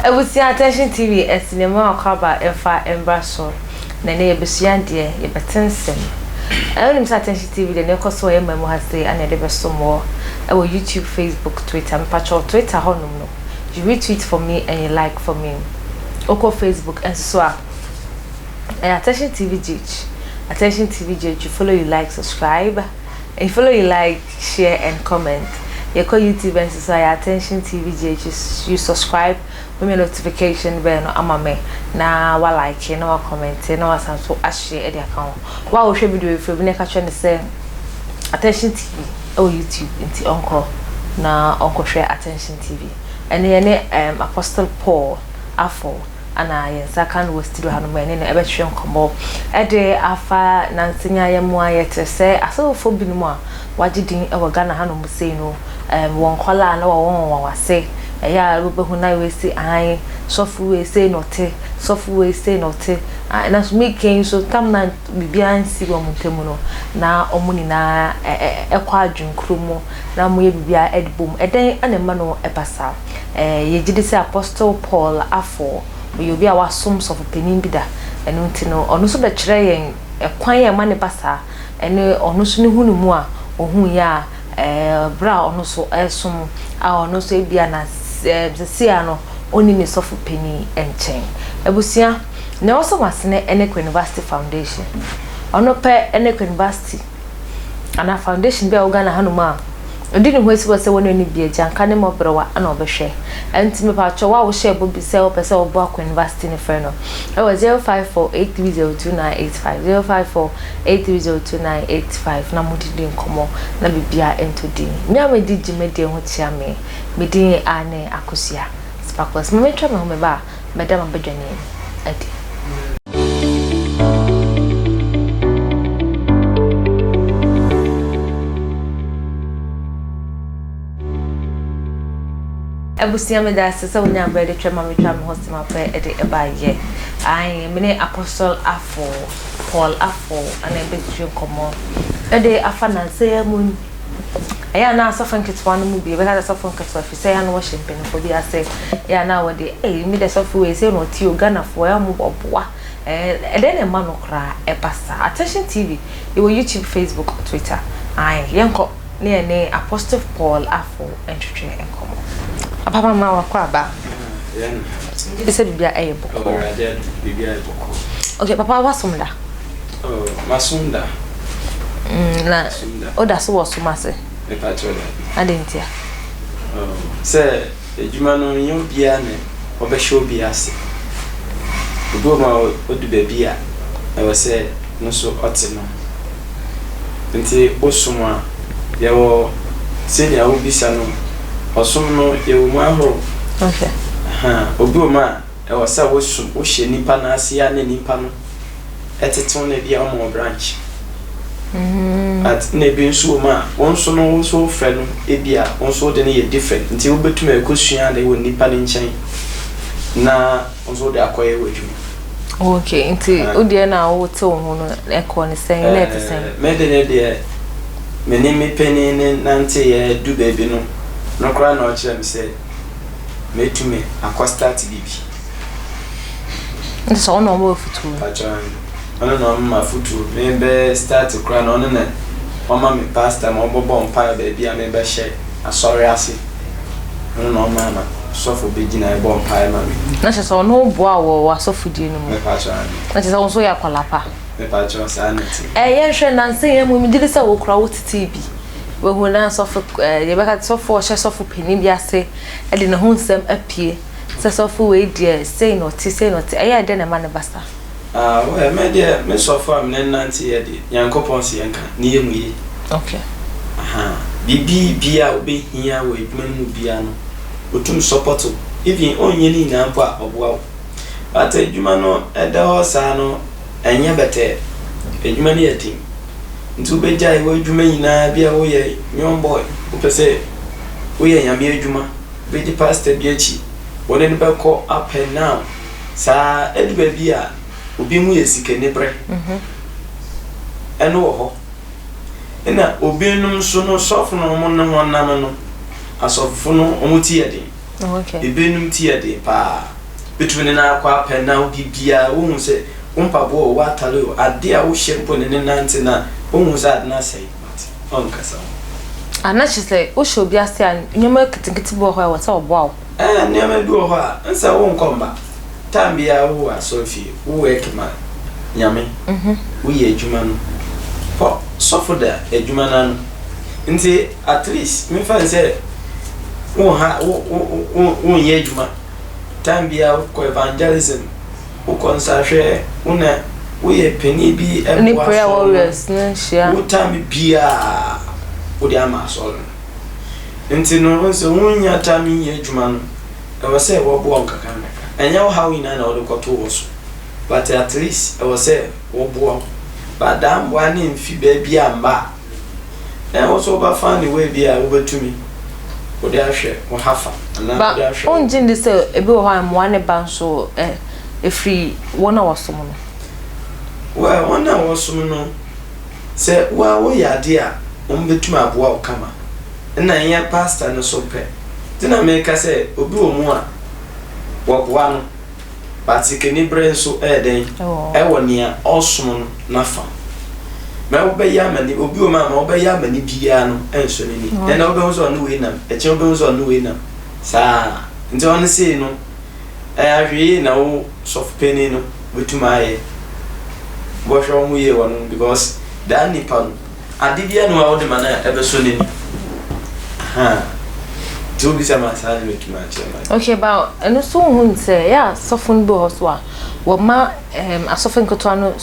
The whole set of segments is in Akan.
Abusua Attention TV ɛsi ne ma ɔkɔ aba ɛmfa ɛmbra so na ɛnɛ yɛbɛsua adeɛ yɛbɛte nsɛm ɛɛ wonim sɛ Attention TV deɛ nea ɛkɔ so wɔ yɛn man mu ha sei ana yɛde bɛsom wɔ ɛwɔ YouTube Facebook Twitter mepakyɛw Twitter hɔ nom no you retweet for me and you like for me wokɔ Facebook nso so a ɛyɛ Attention TV GH Attention TV GH you follow you like subscribe and you follow you like share and comment. Yɛkɔ YouTube nso so a yɛ Attention TV GH you subscribe womia notification bell no ama me na wa like na wa comment na wasan so ahyɛ de aka ho. Wa a wohwɛ video yi frɛ bi na ɛka kyerɛ no sɛ Attention TV ɛwɔ YouTube nti ɔnkɔ na ɔnkɔhwɛ Attention TV. Ɛne yɛne um, Apostle Paul Afo ana yɛn nsa ka no wɔ studio hanom ɛne no ɛbɛtwe nkɔmmɔ ɛde afa nansenya yɛn mu a yɛte sɛ asɔfofoɔ binom a wagye din wɔ Ghana hanom sei no um, wɔn nkɔlaa na wɔwɔ wɔn wase ɛyɛ a wobɛhu na wei si ahan sɔfo wei sei na ɔte sɔfo wei sei na ɔte nanso mekɛn so tam na biribiara nsi wɔn ntam no na wɔn nyinaa ɛkɔ adwenkoro mu na wɔyɛ biribiara ɛde bom ɛdɛn ɛna ɛma no ɛba saa. Yɛgye di sɛ Apostle Paul Afo ɔyɛ obi a wasom sɔfo panin bi da. Ɛno nti no, ɔno nso bɛkyerɛ yɛn ɛkwan a ɛma ne ba saa, ɛne ɔno nso ne hu ne mu a ɔhuiɛ a berɛ a ɔno nso ɛresom a ɔno nso ebia na seesei a no ɔnni ne sɔfo panin nkyɛn. Abusua, nea ɔsɔ m'asene ne Queen University Foundation. Ɔno pɛ ne Queen University anaa foundation bi a ɛwɔ Ghana hanom a ɔdi ne ho asi hɔ sɛ wɔn ani bi agyanka ne mmɔborɔwa na ɔbɛhwɛ. Ɛnti mepakyɛw wo a wohyɛ bɔ bi sɛ wopɛ sɛ woboa Queen University no frɛ no ɛwɔ 0548302985 0548302985 na modidi nkɔmmɔ na biribiara ɛntɔ din. Me a medi dwumadie ho kyea me, me din a ne Akosua Sparkles. Ma mentwa me ho meba a mɛda m'abadwani adi. Abusua meda ase sɛ wonya berɛ de twɛ ma metwa me ho sema pɛ de ɛbaeɛ. Ae, me ne Apostle Afo, Paul Afo, ana ɛbɛtwetwe nkɔmmɔ ɛde afa nansa yi mu. Ɛyɛ a na asɔfo nketewa no mu bi, yɛbɛka sɛ asɔfo nketewa ɛfiri sɛ ɛyɛ a na wɔhyɛ mpanimfoɔ bi ase. Ɛyɛ a na wɔde, ei me deɛ sɔfo wei sei na ɔte o, Ghanafoɔ ɛyɛ a wɔboa. Ɛɛ ɛdɛn na ɛma no koraa ɛba saa? Attention TV, yɛwɔ YouTube, Facebook, Twitter. Ae, yɛnkɔ na yɛne Apostle Paul Afo ntwetwe nkɔmmɔ. Papa mama wakɔ aba. Megye di sɛ biribiara ɛyɛ bɔkɔɔ. Biribiara yɛ bɔkɔɔ. Okay, papa wasom da? Oh, masom da. Na woda so wɔ som ase? Mepa kyɛw da. Adɛn ntia? Oh, sɛ adwuma no nyɛ obiara na ɔbɛhyɛ obi ase. Obi wɔ hɔ a odu baabi a ɛwɔ sɛ no so ɔte no. Nti wosom a, yɛwɔ sɛnea wobisa no, ɔsom no yɛwɔ mu ahorow. Okay. Aha, obi wɔ mu a ɛwɔ sɛ wosom, wohyɛ nipa no ase a na nipa no ɛtetew no ebi a ɔma wo branch. But na ebi nso wɔ mu a, wo nso no wo nso wofrɛ no ebi a wo nso wode no yɛ different. Nti wobɛtumi akɔsua ade wɔ nipa no nkyɛn na wo nso wode akɔyɛ w'adwuma. Okay, nti wo deɛ na wote wo ho no ɛkɔ ne sɛn na ɛte sɛn? Me de ne deɛ, me ne me panin ne nanteeɛ du baabi no, no koraa na ɔkyerɛ me sɛ mɛtumi akɔ start biribi. Nti sɛ ɔno na ɔma afutuo? Pakyɛ ɔno na ɔma me afutuo. Mebɛ start koraa no ɔno na ɔma me pastor ma ɔbɛbɔ mpaeɛ baabi a mebɛhyɛ asɔre ase. Ɔno na ɔma ma sɔfo bɛgyina ɛbɔ mpaeɛ ma me. Na kyerɛ sɛ ɔno boa wɔ w'asɔfodie no mu? Mepakyɛ ane. Na kyerɛ sɛ wo nso woyɛ akwadaa pa? Mepakyɛ saa na ɛte. Yɛnhwɛ nnansa yi mu, megye di sɛ wo koraa wotetee bi. Wahu na sɔfo ɛɛ yɛbɛka sɔfo a ɔhyɛ sɔfo panin bi ase de ne ho nsɛm apue sɛ sɔfo wei deɛ sei na ɔte sei na ɔte ɛyɛ dɛn na ɛma no ba saa? Ah well me deɛ me sɔfo a me ne no nante yɛ deɛ Nyankopɔn se yɛnka ne yɛ mu ye. Okay. Ahaa biribi bia a wobɛhia wɔ adwuma no mu bia no ɔtum support wo even ɔnyɛ ne nyinaa mpo a ɔboa wo but adwuma no ɛda hɔ saa no ɛnyɛ bɛtɛɛ adwuma no yɛ den. Nti wobɛgyae w'adwuma nyinaa bi a woyɛ young boy wopɛ sɛ woyɛ Nyame adwuma wobɛdi pastor bi akyi wone no bɛkɔ up and down saa ɛdu baabi a obi ho yɛ sikaniberɛ ɛno wɔ hɔ ɛna obinom nso no sɔfo no wɔn ne wɔn nam no asɔfo no wɔn ti yɛ den ebinom ti yɛ den paa. Wobɛtumi ne no akɔ apɛ na wo biribiara, wohu sɛ wo mpaboa o, w'atare o, adeɛ a wohyɛ mpo ne no nante no a, wonhu sɛ ade no asɛe but ɔnkasa ho. Ah, na kyerɛ sɛ wohyɛ obi ase a, nneɛma nketenkete bi wɔ hɔ a ɛwɔ sɛ ɔboa wo. Ɛɛ, nneɛma bi wɔ hɔ a, nsɛ wonkɔ mma. Time biara wowɔ asɔrefie, wo work ma Nyame, woyɛ adwuma no, kɔ sɔfo da adwuma no ano. Nti at least memfa no sɛ wonha, wo, wo, wo, wonyɛ adwuma. Time biara wokɔ evangelism, wokɔ nsahwɛ, wo na woyɛ panin bi Ne boa prayer asɔre no. warriors no hyia. Wo time biara wode ama asɔre no. Nti no, wohu sɛ wonnya time nyɛ adwuma no, ɛwɔ sɛ wɔboa wo nkakrankakra. Ɛnyɛ wo haw nyinaa na wode kɔto wɔ so, but at least ɛwɔ sɛ wɔboa wo. But daa mmoa no mfi baabi a mma a, na wo nso wobɛfa ne way bi a wobɛtumi wode ahwɛ wo hafa anaa Ba wode ahwɛ wo. wongye ndi sɛ ebi wɔ hɔ a mmoa no ba nso ɛ ɛfiri wɔn a wɔsom no? Well, wɔn a wɔsom no, sɛ wo ara woyɛ adeɛ a, wɔbɛtumi aboa wo kama. Ɛna ɛnyɛ pastor no so pɛ. Nti na meka sɛ obi wɔ mu a, wɔboa no. But sikaniberɛ nso ɛyɛ dɛn? Ɛwɔ nea ɔresom no n'afa. Ma wobɛyɛ ama ni, obi wɔ mu a ma wobɛyɛ ama ni biara no ɛnsɔ n'ani. Ɛnna wobɛhu sɛ ɔne wei nam, ɛkyɛ wobɛhu sɛ ɔne wei nam. Saa. Nti ɔno sei no, ɛyɛ ahwɛyie na wo sɔfo panin no wobɛtumi ayɛ. Wobɛhwɛ wo ho yie wɔ no because daa nipa no, Ade biara nni hɔ a wode ma no a ɛbɛsɔ n'ani. Ahaa. Nti wobisa me a, saa na mɛtumi akyerɛ ma. Okay, but ɛno nso wohu no sɛ ɛyɛ a asɔfo no bi wɔ hɔ so a wɔma um, asɔfo nketewa no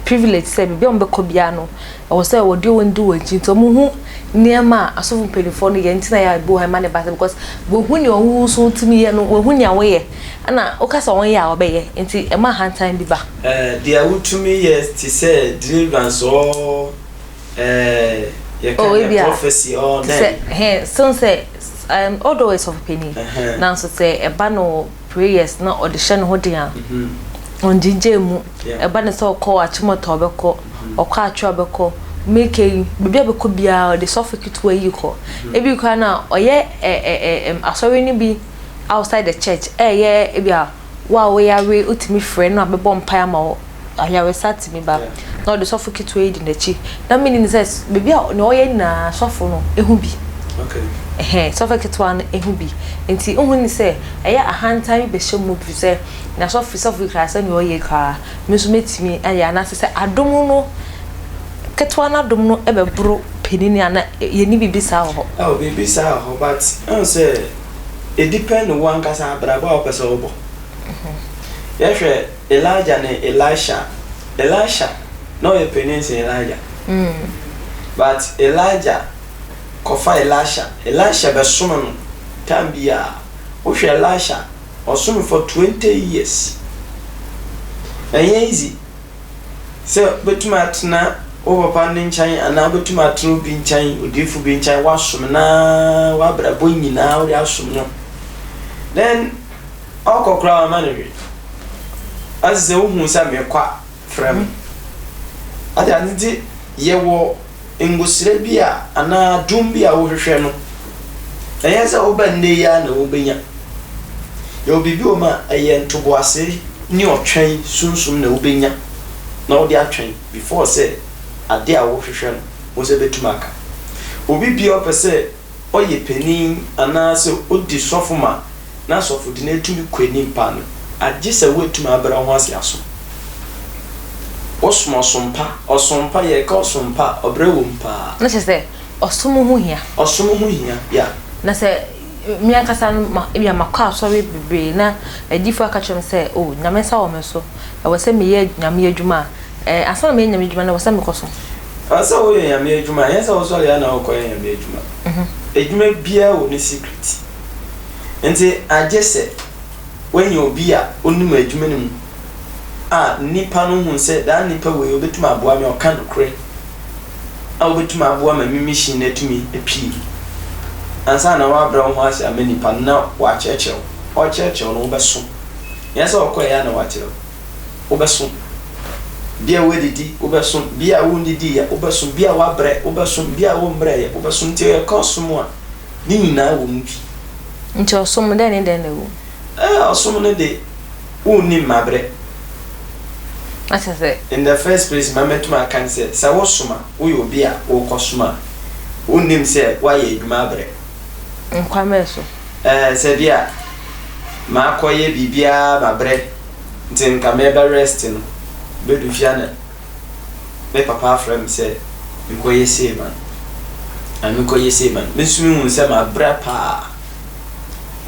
privilege sɛ baabi a wɔbɛkɔ biara no ɛwɔ sɛ wɔde wɔn di wɔn akyi nti wɔhu nneɛma a asɔfo mpanimfoɔ no yɛ nti na yɛ a ebi wɔ hɔ ɛma ne ba sɛ because wɔhu nea wɔn nso tumi yɛ no wɔhu nea wɔyɛ ɛna woka sɛ wɔn yɛ a wɔbɛyɛ nti ɛma ahantan bi ba. Eh, deɛ wotumi yɛ te sɛ deliverance or eh, yɛka Oh, dɛ ebi a prophecy or te dɛn. sɛ hɛn sen sɛ um, although ɔyɛ sɔfo panyin Ɛhɛn. nanso sɛ ɛba no prayers na ɔde hyɛ ne ho den a Mhm. ɔngyegye mu Yeah. ɛba no sɛ ɔkɔ Achimota ɔbɛkɔ ɔkɔ Atwea ɔbɛkɔ Meke yi baabi a ɔbɛkɔ biara ɔde sɔfo ketewa yi kɔ ebi koraa no a ɔyɛ ɛ ɛ ɛ ɛm, asɔre no bi outside the church ɛyɛ ebi a Wo a woyare wotumi frɛ no a bɛbɔ mpae ama wo, ayaresa tumi ba. Na ɔde sɔfo ketewa yi di n'akyi. Na menim ne sɛ baabi a nea ɔyɛ nyinaa sɔfo no ehu bi. Ɛhɛn, sɔfo ketewa no ehu bi. Nti wohu ne sɛ ɛyɛ ahantan bi bɛhyɛ mu bi sɛ na sɔfo sɔfo yi koraa sɛnea ɔyɛ yi koraa me nso mɛtumi ayɛ anaasɛ sɛ adom no ketewa no adom no bɛboro panin anaa yɛnni biribi saa wɔ hɔ. Oh, biribi saa wɔ hɔ but ɛhu sɛ Edipɛn ne wo ankasa abrabɔ a wopɛ sɛ wobɔ. Yɛhwɛ Elijah ne Elisha a, Elisha na ɔyɛ panin sen Elijah. But Elijah kɔfa Elisha, Elisha bɛsom no time biara. Wohwɛ Elisha, ɔsom for 20 years. Ɛnyɛ easy. Sɛ wobɛtumi atena wo papa no nkyɛn anaa wobɛtumi atena obi nkyɛn, odiyifo bi nkyɛn, woasom no ara w'abrabɔ nyinaa wode asom no. Then ɔkɔ koraa wama no hwee. Ɔse sɛ wohu sɛ mekɔ a frɛ me. Ate ase nti yɛwɔ ngosra bi a anaa adom bi a wohwehwɛ no, ɛnyɛ sɛ woba nnɛ yi ara na wobɛnya. Yɛwɔ biribi wɔ mu a ɛyɛ ntoboase ne ɔtwɛn sunsum na wobɛnya na wode atwɛn before sɛ adeɛ a wohwehwɛ no wo nsa bɛtumi aka. Obi biara ɔpɛ sɛ ɔyɛ panin anaasɛ ɔdi sɔfo ma n'asɔfodi no atumi kɔ anim paa no, agye sɛ woatumi abrɛ wo ho ase asom. Wosom ɔsom pa. Ɔsom pa, yɛreka ɔsom pa a, ɔbrɛ wom paa. Na kyerɛ sɛ, ɔsom ho hia. Ɔsom ho hia, yeah. Na sɛ me ankasa no, ma, ebia makɔ asɔre bebree na adiyifo aka kyerɛ me sɛ, oh, Nyame nsa wɔ me so, ɛwɔ sɛ meyɛ Nyame adwuma a, eh, ansa na mɛyɛ Nyame adwuma no, ɛwɔ sɛ mekɔsom. Ɛwɔ sɛ woyɛ Nyame adwuma, ɛnyɛ sɛ wosɔre a na wokɔyɛ Nyame adwuma. Adwuma biara wɔ ne secret. Ntsi agye sɛ woenya obi a onyim edwuma no mu a nyimpa no hu sɛ daa nyimpa wei obetum aboa me, ɔka nokorɛ a obetum aboa ma me mission no etumi epie ansaana wɔabrɛ woho ase ama nyimpa no na ɔakyerɛkyerɛ wo. Ɔrekyerɛkyerɛ wo no wobɛsom. Nnyɛ sɛ ɔkɔe a na ɔakyerɛ wo. Wobɛsom. Bi a woedidi, wobɛsom. Bi a wonndidiiɛ, wobɛsom. Bi a woabrɛ, wobɛsom. Bi a wommbrɛeɛ, wobɛsom. Ntsi yɛkɔ som a, Ne nyinaa wɔ mu bi. Nti ɔsom no, dɛn ne dɛn na ɛwɔ mu? Ɛɛ, ɔsom no de, Wonnim mabrɛ. Na kyerɛ sɛ. In the first place ma mɛtumi aka ne sɛ, sɛ wosom a, woyɛ obi a worekɔsom a, wonnim sɛ woayɛ adwuma abrɛ. Nkwa mmerɛ so. Ɛɛ, sɛ bi a makɔyɛ biribiara mabrɛ nti nka merebɛ rest no, bɛdu fie a na me papa afrɛ me sɛ menkɔyɛ sei ma no, na menkɔyɛ sei ma no. Me nso mehu sɛ mabrɛ paa.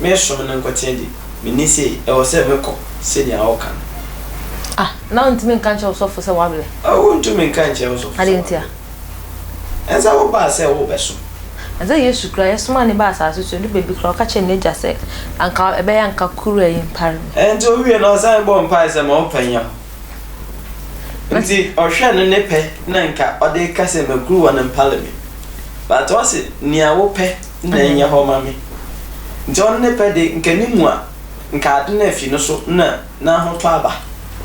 Mesom no nkotsee de, minni sei, ɛwɔ sɛ mekɔ sɛnea ɔka no. Ah, na wontumi nka nkyerɛ wo sɔfo sɛ woabrɛ? Oh, wontumi nka nkyerɛ wo sɔfo sɛ Adɛn ntia? woabrɛ. Ɛnsɛ wobaa sɛ worebɛsom. Na sɛ Yesu koraa, yɛsomaa no baa asase so, ɛdu baabi koraa ɔka kyerɛɛ n'Agya sɛ, Anka ɛbɛyɛ a anka kuruwa yi mpare me. Ɛnti owiee no, ɔsan bɔɔ mpae sɛ, Ma wo pɛ nyɛ hɔ. Nti ɔhwɛ no ne pɛ na nka ɔde reka sɛ, Ma kuruwa no mpare me. But ɔse, Nea wopɛ. na ɛnyɛ hɔ ma me. Nti ɔno ne pɛ de, nka ne mu a, nka ade no afi no so na n'ahotɔ aba.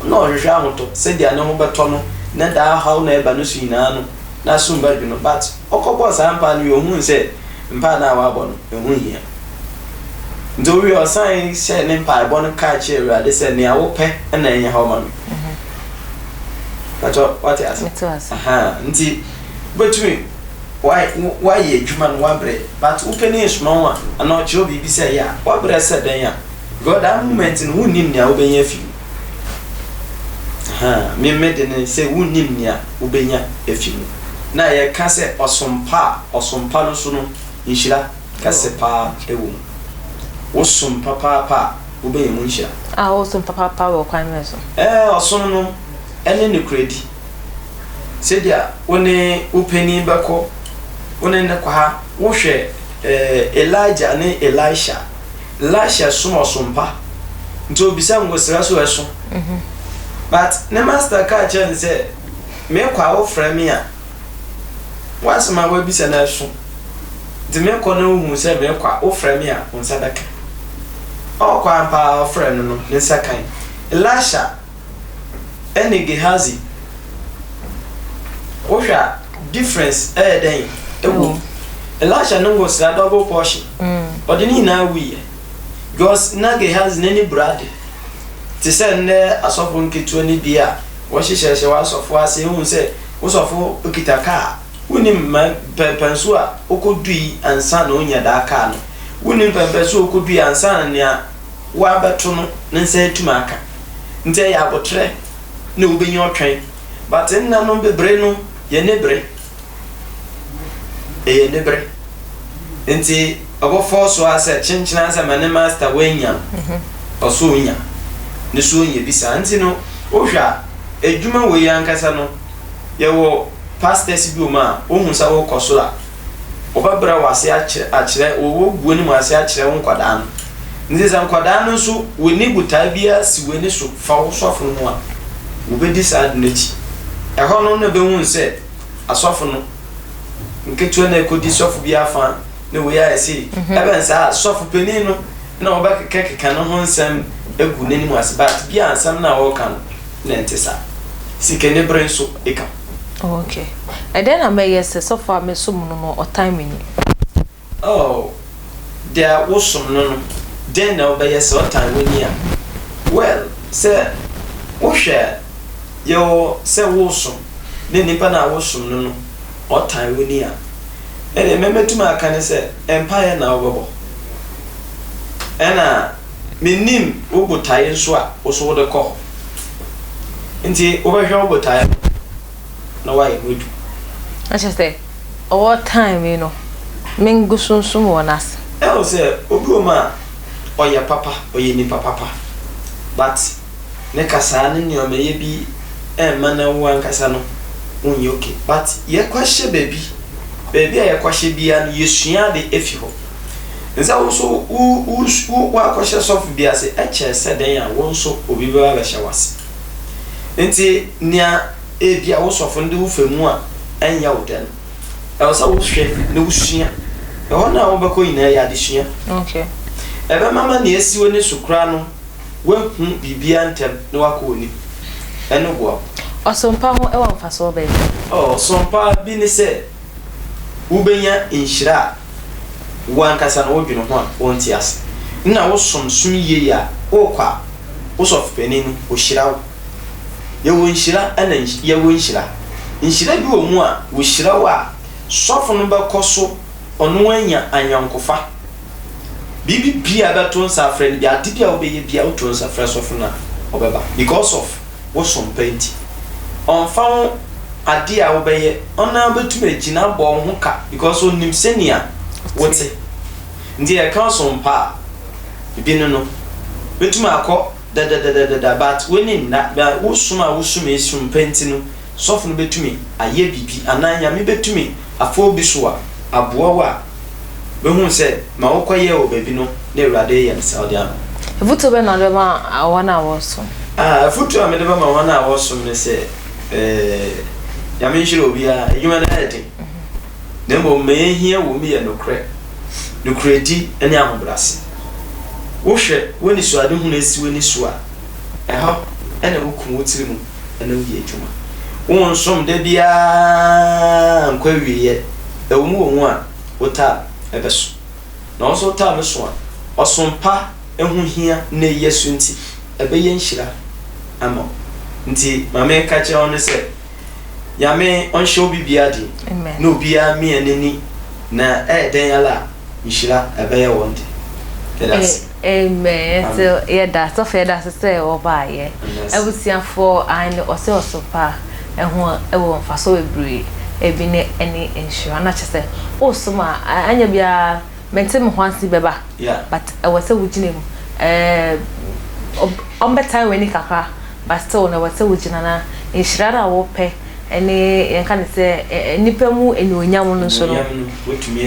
Na ɔhwehwɛ ahotɔ, sɛdeɛ ne ho bɛtɔ no, na daa haw na ɛba no so nyinaa no, n'asom bɛdwo no. But ɔkɔbɔɔ saa mpaa no wie, ohuu sɛ mpaa no a wabɔ no, ɛho nhia. Nti owie ɔsan hyɛɛ ne mpaebɔ no kaa kyerɛɛ Awurade sɛ, nea wopɛ na ɛnyɛ hɔ ma me. Pakyɛ, wate ase? Mete ase. Ahaa, nti wobɛtumi. Woayɛ adwuma no woabrɛ but wo panin soma wo a anaa ɔkyerɛ wo biribi sɛ yɛ a woabrɛ sɛ dɛn a because that moment no wonnim nea wobɛnya afi mu. Ahaa, me me de ne sɛ wonnim nea wobɛnya afi mu. Na yɛka sɛ ɔsom pa a, ɔsom pa no so no nhyira kɛse paa wɔ mu. Wosom papaapa a wobɛnya mu nhyira. A wosom papaapa wɔ kwan bɛn so? Ɛɛ ɔsom no ɛne nokorɛdi. Sɛdeɛ wo ne wo panin bɛkɔ, wo ne no kɔ ha, wohwɛ eh, Elijah ne Elisha. Elisha som ɔsom pa, nti obisa ngosra so ɛso. Mhm. But ne master kaa kyerɛ no sɛ, mekɔ a wofrɛ me a, w'asɛm a wabisa no ɛso. Nti mekɔ na wohu sɛ mekɔ a, wofrɛ me a, wo nsa bɛka. Ɔkɔ ampa a ɔfrɛ no no, ne nsa kan. Elisha ɛne Gehazi wohwɛ a difference ɛyɛ dɛn ɛwɔ mu? Elisha no ngosra double portion ɔde ne nyinaa wuiɛ because na Gehazi n'ani bere ade te sɛ nnɛ asɔfo nketewa no bi a wɔhyehyɛhyɛ wɔ asɔfo ase ehu sɛ wo sɔfo kita kaa wonim ma pɛmpɛnso a okodui ansa na onya daa kaa no wonim pɛmpɛnso a okodui ansa na nea woabɛto no ne nsa atum aka nti ɛyɛ aboterɛ na wobɛnya ɔtwɛn but nna no bebere no yɛ ne bere ɛyɛ ne bere nti ɔbɛfɔ so ara sɛ kyenkyena sɛ ma ne master woanya no mhm. ɔso onya ne so onya bi saa nti no wohwɛ a adwuma wei ankasa no yɛwɔ pastors bi wɔ mu a wohu sɛ wokɔ soro a Wɔbɛbrɛ wo ase akyerɛ akyerɛ wɔbɛgu w'anim ase akyerɛ wo nkwadaa no. Nti sɛ nkwadaa no nso wɔnni botae biara si w'ani so fa wo sɔfo no ho a, wɔbɛdi saa ade no akyi. Ɛhɔ no na bɛhunu sɛ asɔfo no nketewa na ɛkɔdi sɔfo bi afa na wei ayɛ sei. Mhm. Ɛbɛn saa sɔfo panin no na wɔbɛkekakeka ne ho nsɛm agu n'anim ase but bi a nsɛm no a wɔreka no na ɛnte saa. Sikanibere nso ka ho. Oh ok. Ɛdɛn na mɛyɛ sɛ sɔfo a mesom no no ɔtan m'ani? Oh, deɛ wosom no no, dɛn na wobɛyɛ sɛ ɔtan w'ani a? Well, sɛ wohwɛ a, yɛwɔ sɛ wosom ne nipa no a wosom no no ɔtan w'ani a, ɛdeɛ mɛ mɛtumi aka ne sɛ mpaeɛ na wobɛbɔ. Ɛna mennim wo botaeɛ nso a wo so wode kɔ hɔ. Nti wobɛhwɛ wo botaeɛ no na woayɛ ho adwuma. Na kyerɛ sɛ ɔwɔ time yi no mengu sunsum wɔ n'ase. Ɛwɔ sɛ obi wɔ mu a ɔyɛ papa, ɔyɛ nipa papa but ne kasaa ne nneɛmayɛ bi ɛmma na wo ankasa no wonyɛ okay but yɛkɔhyɛ baabi, baabi a yɛkɔhyɛ biara no yɛsua ade fi hɔ. Nsɛ wo nso wo wo wo woakɔhyɛ sɔfo bi ase, ɛkyɛɛ sɛ dɛn a wo nso obi bɛba abɛhyɛ wo ase. Nti nea ebia wo sɔfo no de wo fa mu a ɛnyɛ wo dɛ no, ɛwɔ sɛ wohwɛ na wosua. Ɛhɔ no a wobɛkɔ nyinaa yɛ adesua. Okay. Ɛbɛma ma nea asi w'ani so koraa no woahu biribiara ntɛm na woakɔ w'anim. Ɛno boa wo. Ɔsompa ho wɔ mfasoɔ bɛn? Ɔsompa bi ne sɛ wobɛnya nhyira a wo ankasa no wodwene ho a wonte ase. Nna wosom som yie a, wokɔ a, Wo sɔfo panin no, ɔhyira wo. Yɛwɔ nhyira ɛna yɛwɔ nhyira. Nhyira bi wɔ mu a, wɔhyira wo a, sɔfo no bɛkɔ so ɔno anya ayɔnkofa. Biribi biara a ɛbɛto nsa afrɛ no bi, ade bi a wobɛyɛ bi a woto nsa frɛ sɔfo no a, ɔbɛba. Because of wo som pa nti. Ɔmfa ho ade a wobɛyɛ, ɔno ara bɛtumi agyina abɔ wo ho ka because ɔnim sɛnea wote. Nti yɛka som pa a, ebi ne no. Bɛtumi akɔ dadadadada but w'ani nna, but wo som a wosom yi som pa nti no, sɔfo no bɛtumi ayɛ biribi anaa Nyame bɛtumi afa obi so a aboa wo a bɛhu sɛ ma wokɔyɛɛ wɔ baabi no na Awurade reyɛ no saa ɔde ama wo. Afotuo bɛn na wode bɛma wɔn a wɔresom? Ah, afotuo a mede bɛma wɔn a wɔresom ne sɛ, eh, Nyame nhyira obiara, adwuma no yɛ den, na mmom ma ɛhia wɔ mu yɛ nokorɛ, nokorɛdi ne ahobrɛase. Wohwɛ w'anisoadehunu a ɛsi w'ani so a, ɛhɔ na woku wo tiri mu na woyɛ adwuma. Wonsom da biara nkɔ awieɛ. Ɛwɔ mu wɔ mu a, wo taa bɛso. Na wo nso wo taa no so a, ɔsom pa ho hia na ɛyɛ so nti, ɛbɛyɛ nhyira ama wo. Nti ma menka kyerɛ wo ne sɛ, Nyame ɔnhyɛ obi biara den na obiara mmia n'ani na ɛyɛ dɛn ara a, nhyira ɛbɛyɛ wɔn de. Yɛda ase. Amen yɛso yɛda sɔfo yɛda ase sɛ wɔbaayɛ abusuafoɔ aane ɔsɛ ɔsopa ɛho ɛwɔ mfasoɔ bebree ebi ne ɛne nhyira na kyɛ sɛ wosom a anyɛ biara mente me ho ase bɛba but ɛwɔ sɛ wogyina mu ɛɛ ɔmbɛtan w'ani kakra but still na ɛwɔ sɛ wogyina na nhyira no a wopɛ ne yɛnka no sɛ nnipa mu anuonyam no nso no,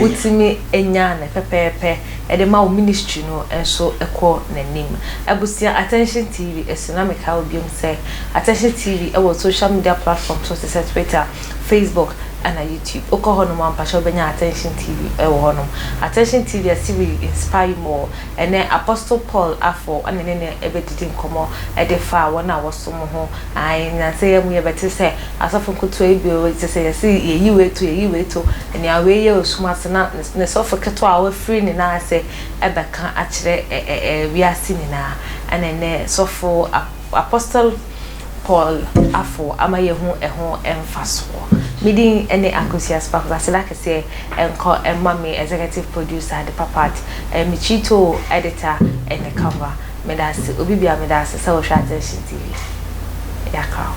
wotumi nya no pɛpɛɛpɛ de ma wo ministry no nso kɔ n'anim. Abusua Attention TV so na mekae wo biom sɛ Attention TV wɔ social media platform so te sɛ Twitter, Facebook ɛna YouTube. Wokɔ hɔnom a mpakyɛ wobɛnya Attention TV wɔ hɔnom. Attention TV ase we inspire you more. Ɛnɛ Apostle Paul Afo ɛna ne ne ɛbɛdidi nkɔmmɔ de fa wɔn a wɔsom ho. Ae, nnansa yi ara mu yɛbɛte sɛ asɔfo nketewa yi bi te sɛ yɛse yɛyi wei to, yɛyi wei to, nea wei yɛ osum ase na ne sɔfo ketewa a wafiri ne nan ase bɛka akyerɛ wiase nyinaa. Ɛna ɛnnɛ sɔfo Apostle Paul Afo ama yɛahu ɛho mfasoɔ. Me din ne Akosua Sparkles, aseda kɛseɛ nkɔ mma me executive producer Adepa Pat, me Chito editor ne camera. Medase obi bia medase sɛ wohwɛ attention TV yakra ho.